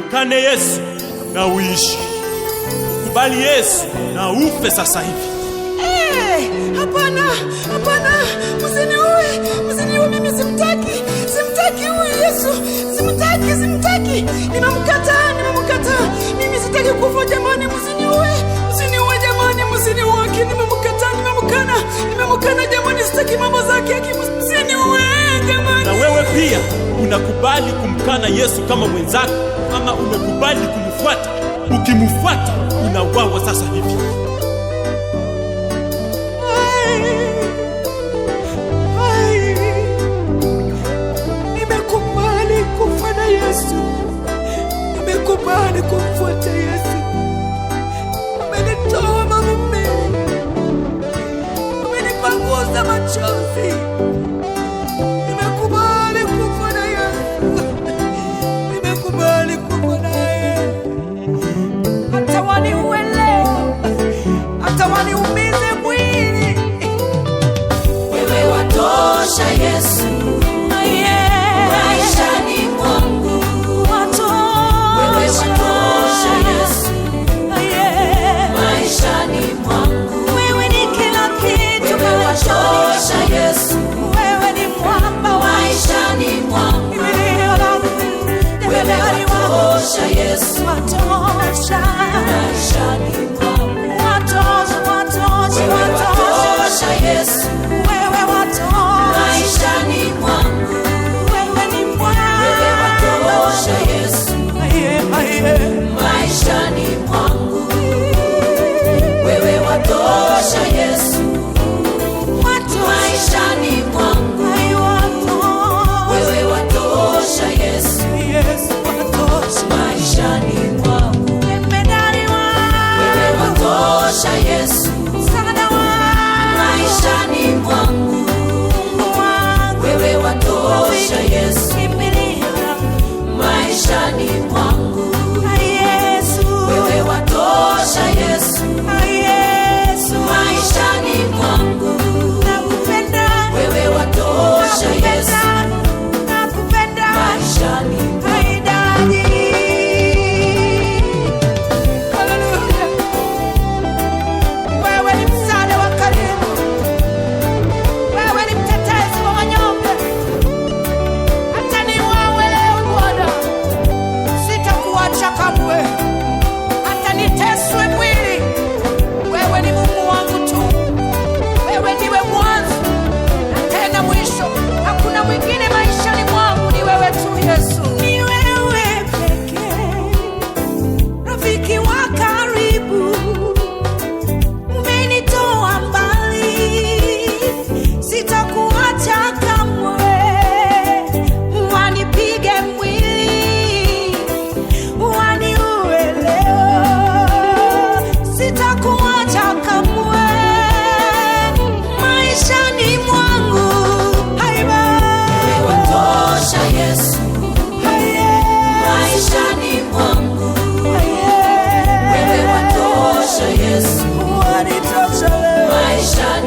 Mkane Yesu na uishi. Kubali Yesu na ufe sasa hivi. Hey, hapana, hapana, msiniue, msiniue, mimi simtaki, simtaki huyu Yesu, simtaki, simtaki, nimemkataa, nimemkataa, mimi sitaki kufa jamani, msiniue, msiniue jamani, msiniue, nimemkataa, nimemkana, nimemkana jamani, sitaki mambo zake, msiniue jamani. Na wewe pia unakubali kumkana Yesu kama mwenzako, ama umekubali kumfuata? Ukimfuata unauawa sasa hivi. Nimekubali kufa na Yesu, nimekubali kumfuata Yesu. Umenitoa mavumbini, umenipanguza machozi. Nimekubali kufa na Yesu, nimekubali kufa naye. Hata waniue leo, hata waniumize mwili, Wewe watosha Yesu, maishani mwangu. Wewe watosha Yesu, maishani mwangu. Wewe ni kila kitu, Wewe watosha Yesu, wewe ni mwamba wa maishani mwangu. Wewe watosha Yesu, watosha, maishani mwangu. watosha, watosha, Wewe watosha, watosha Yesu, wewe watosha, maishani mwangu. wewe ni Wewe mwamba. watosha Yesu, Aye, aye. maishani mwangu. Wewe watosha Yesu, maishani mwangu. Aye, watosha. Wewe watosha Yesu, Yesu, watosha. maishani mwangu. Jemedari wangu, Wewe watosha Yesu, msaada wangu, maishani mwangu. Mungu wangu, Wewe watosha Yesu, kimbilio langu. maishani mwangu. Aye, Yesu, Wewe watosha Yesu, aye, Yesu, maishani mwangu. nakupenda, Wewe watosha Yesu, nakupenda, nakupenda. maishani mwangu. Haidadi. Haleluya. Wewe ni msaada wa karibu, wewe ni mtetezi wa wanyonge. Hata niuawe leo Bwana, sitakuacha kamwe. Hata niteswe mwili, wewe ni Mungu wangu tu. Wewe ndiwe mwanzo na tena mwisho, hakuna mwingine maishani mwangu, ni wewe tu Yesu. Ni wewe pekee, rafiki wa karibu, umenitoa mbali, sitakuacha kamwe. Wanipige mwili, waniue leo, sitakuacha kamwe maishani mwangu. Haiba, Wewe watosha Yesu, maishani mwangu. Wewe watosha Yesu, wanitosha leo. maishani